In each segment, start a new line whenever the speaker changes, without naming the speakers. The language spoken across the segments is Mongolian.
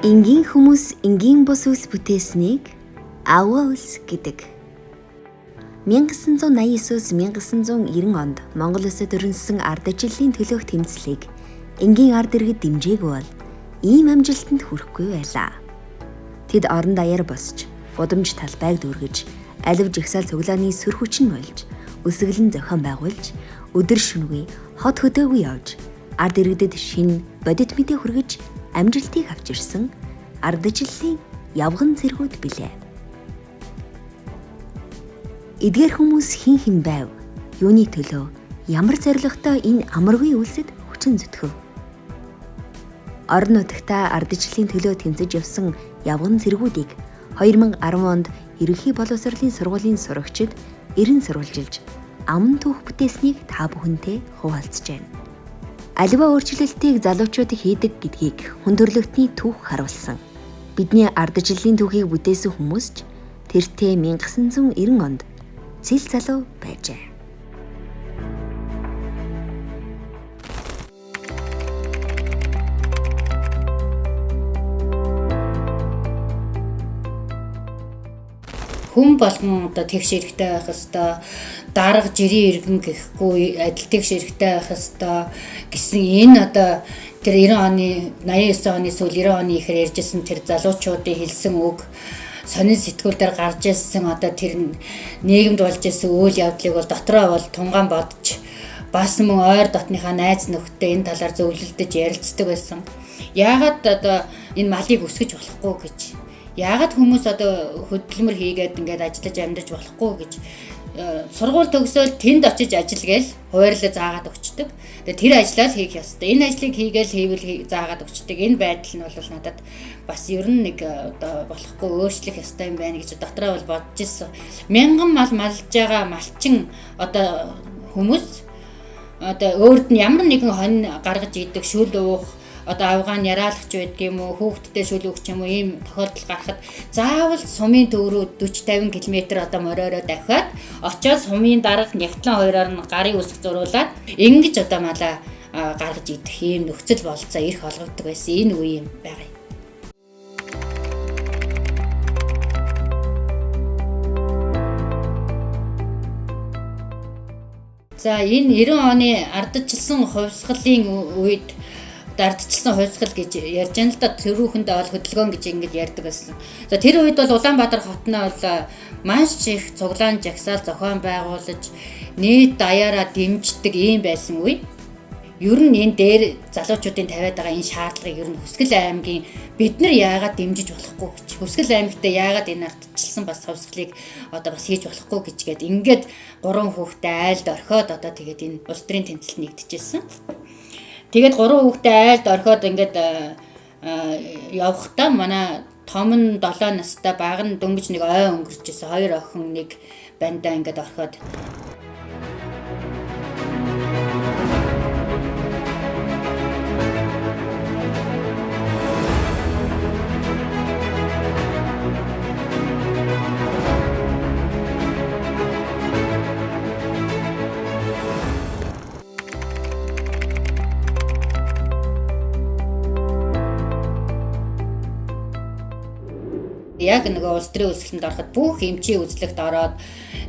Энгийн хүмүүс энгийн бус үйлс бүтээснийг аваа үйлс гэдэг. 1989-өөс 1990 онд Монгол улсад өрнөссөн ардчлалын төлөөх тэмцлийг энгийн ард иргэд дэмжээгүй бол ийм амжилтанд хүрэхгүй байлаа. Тэд орон даяар босч, гудамж талбайг дүүргэж, алив жагсаал цуглааны сүр хүчин болж, өсөглөн зохион байгуулж, өдөр шөнөгүй хот хөдөөгүй явж, ард иргэдэд шинэ бодит мэдээ хүргэж амжилтыг авч ирсэн ардчлалын явган цэргүүд билээ. Эдгээр хүмүүс хэн хэн байв? Юуны төлөө? Ямар зорилготой энэ амаргүй үйлсэд хүчин зүтгэв? Орон нутагтаа ардчлалын төлөө тэмцэж явсан явган цэргүүдийг 2010 онд Ерөнхий боловсролын сургуулийн сурагчид эрен сурвалжилж аман түүх бүтээснийг та бүхэнтэй хуваалцаж байна. Аливаа өөрчлөлтийг залуучууд хийдэг гэдгийг хүн төрөлхтний түүх харуулсан. Бидний ардчлалын түүхийг бүтээсэн хүмүүс ч тэртээ 1990 онд цэл залуу байжээ.
Хүн болгон одоо тэгш эрхтэй байх ёстой, дарга жирийн иргэн гэхгүй адил тэгш эрхтэй байх ёстой гэсэн энэ одоо тэр 90 оны 89 оны сүүл 90 оны ихэр ярьжсэн тэр залуучуудын хэлсэн үг, сонин сэтгүүл дээр гарч ирсэн одоо тэр нийгэмд болж ирсэн үйл явдлыг бол дотроо бол тунгаан бодож бас мөн ойр дотныхаа найз нөхдөд энэ талаар зөвлөлдөж ярилцдаг байсан. Яагаад одоо энэ малыг өсгөж болохгүй гэж, яагаад хүмүүс одоо хөдөлмөр хийгээд ингээд ажиллаж амьдарч болохгүй гэж сургууль төгсөөл тэнд очиж ажил гээл хуваарлаа заагаад өгчдөг. Тэгээ тэр ажлаа л хийх ёстой. Энэ ажлыг хийгээл хийвэл заагаад өгчдөг. Энэ байдал нь бол надад бас ер нь нэг одоо болохгүй, өөрчлөх ёстой юм байна гэж дотроо бол бодож ирсэн. Мянган мал малж байгаа малчин одоо хүмүүс одоо өөрд нь ямар нэгэн хонь гаргаж идэг, шүл уух, одоо авгаан яраалах ч байдаг юм уу, хүүхдтэй шүл өгч юм уу, ийм тохиолдол гарахад заавал сумын төв рүү 40 50 км одоо мориороо дахиад очиод сумын дарга нягтлан хоёроор нь гарын үсэг зуруулаад ингэж одоо малаа гаргаж идэх ийм нөхцөл бололцоо эрх олгогддог байсан энэ үе юм байгаа юм. За энэ 90 оны ардчилсан хувьсгалын үед ардчилсан хувьсгал гэж ярьж байна л да. Тэрүүхэндээ бол хөдөлгөөн гэж ингэж ярьдаг байсан. За тэр үед бол Улаанбаатар хотноо бол маш их цуглаан жагсаал зохион байгуулж нийт даяараа дэмждэг ийм байсан үе. Ер нь энэ дээр залуучуудын тавиад байгаа энэ шаардлагыг ер нь Хүсгэл аймгийн бид нар яагаад дэмжиж болохгүй гэж, Хүсгэл аймагтаа яагаад энэ ардчилсан бас хувьсгалыг одоо бас хийж болохгүй гэж гээд ингээд гурван хүүхдээ айлд орхиод одоо тэгээд энэ улс төрийн тэмцэлд нэгдэжсэн. Тэгээд гурван хүүхдээ айлд орхиод ингээд явахдаа манай том нь 7 настай, бага нь дөнгөж нэг ой өнгөрч ирсэн. Хоёр охин нэг бандаа ингээд орхиод яг нөгөө улс төрийн үзэсгэлэнд ороход бүх эмчийн үзлэгт ороод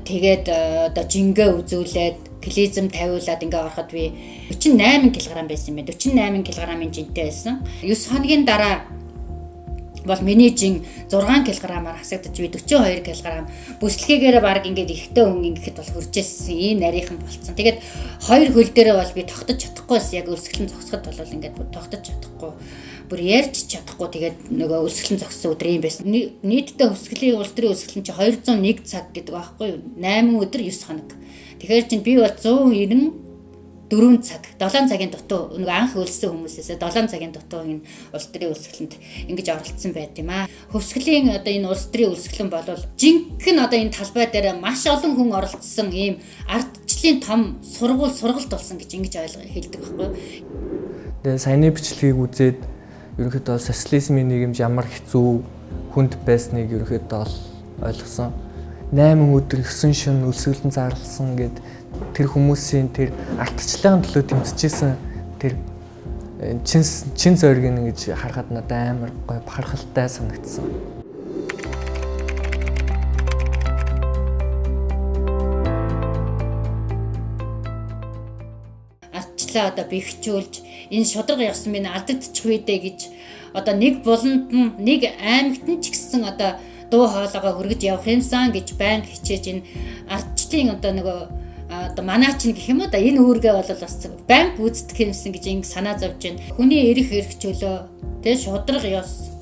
тэгээд одоо жингээ үзүүлээд клизм тавиулаад ингээ ороход би 48 кг байсан юм байна. 48 кг-ын жинтэй байсан. 9 хоногийн дараа бол миний жин 6 кг-аар хасагдаж би 42 кг бүслэхийгээрээ баг ингээд ихтэй хүн ингэхэд бол хуржсэн ийм нарийнхан болцсон. Тэгээд хоёр хөл дээрээ бол би тогтож чадахгүй байсан. Яг өлсгөлэн зогсоход бол ингээд тогтож чадахгүй, бүр ярьж чадахгүй тэгээд нөгөө өлсгөлэн зогссон өдөр юм байсан. Нийтдээ хөсгөлийн улс төрийн өлсгөлэн чи 201 цаг гэдэг байхгүй юу? 8 өдөр 9 хоног. Тэгэхээр чинь би бол 194 цаг, 7 цагийн дутуу нөгөө анх өлссөн хүмүүсээс 7 цагийн дутуу энэ улс төрийн өлсгөлөнд ингэж оролцсон байт юм аа. Хөвсгөлийн одоо энэ улс төрийн өлсгөлөн болвол жинхэнэ одоо энэ талбай дээр маш олон хүн оролцсон ийм ардчлалын том сургууль сургалт болсон гэж ингэж ойлгох хэлдэг байхгүй юу?
Тэгээ саяны бичлэгийг үзээд ерөнхийдөө социализмын нийгэмж ямар хэцүү хүнд байсныг ерөнхийдөө бол ойлгосон. 8 өдөр 9 шөнө өлсгөлэн зарласан гэд тэр хүмүүсийн тэр ардчлалын төлөө тэмцэжсэн тэр чин зориг ингэж харахад надад амар гоё бахархалтай санагдсан.
Ардчлаа одоо бэхжүүлж энэ шударга ёс минь алдагдчих үедээ гэж одоо нэг буланд нь нэг аймагт нь ч гэсэн одоо дуу хоолойгоо хүргэж явах юмсан гэж байнга хичээж энэ ардчлалын одоо нөгөө одоо манаач нь гэх юм уу да энэ үүргээ бол бас байнга гүйцэтгэх юмсан гэж ингэ санаа зовж байна. Хүний эрх эрх чөлөө, тэ шударга ёс,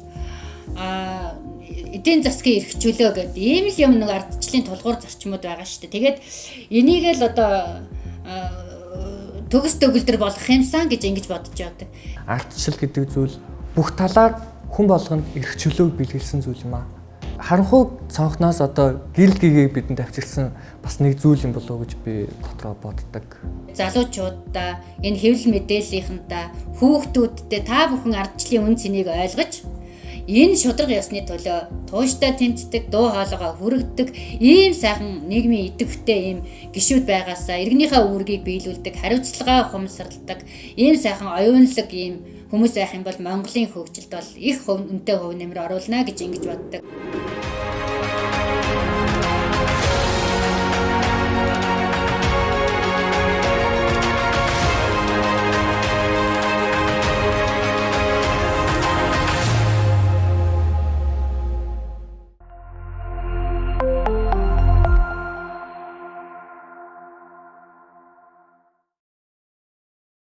эдийн засгийн эрх чөлөө гэдэг ийм л юм нэг ардчлалын тулгуур зарчмууд байгаа шүү дээ. Тэгээд энийг л одоо төгс төгөлдөр болгох юмсан гэж ингэж бодож явдаг.
Ардчил гэдэг зүйл бүх талаар хүн болгонд эрх чөлөөг бэлгэлсэн зүйл юм аа. Харанхуй цонхноос одоо гэрэл гэгээг бидэнд авчирсан бас нэг зүйл юм болов уу гэж би дотроо боддог.
Залуучуудаа, энэ хэвлэл мэдээллийнхэнтэй, хүүхдүүдтэй та бүхэн ардчлалын үн цэнийг ойлгож энэ шударга ёсны төлөө тууштай тэмцдэг, дуу хоолойгоо хүргэдэг ийм сайхан нийгмийн идэвхтэй ийм гишүүд байгаасаа иргэнийхээ үүргийг биелүүлдэг, хариуцлагаа ухамсарладаг ийм сайхан оюунлаг ийм хүмүүс байх юм бол Монголын хөгжилд бол их үнэтэй хувь нэмэр оруулна гэж ингэж боддог.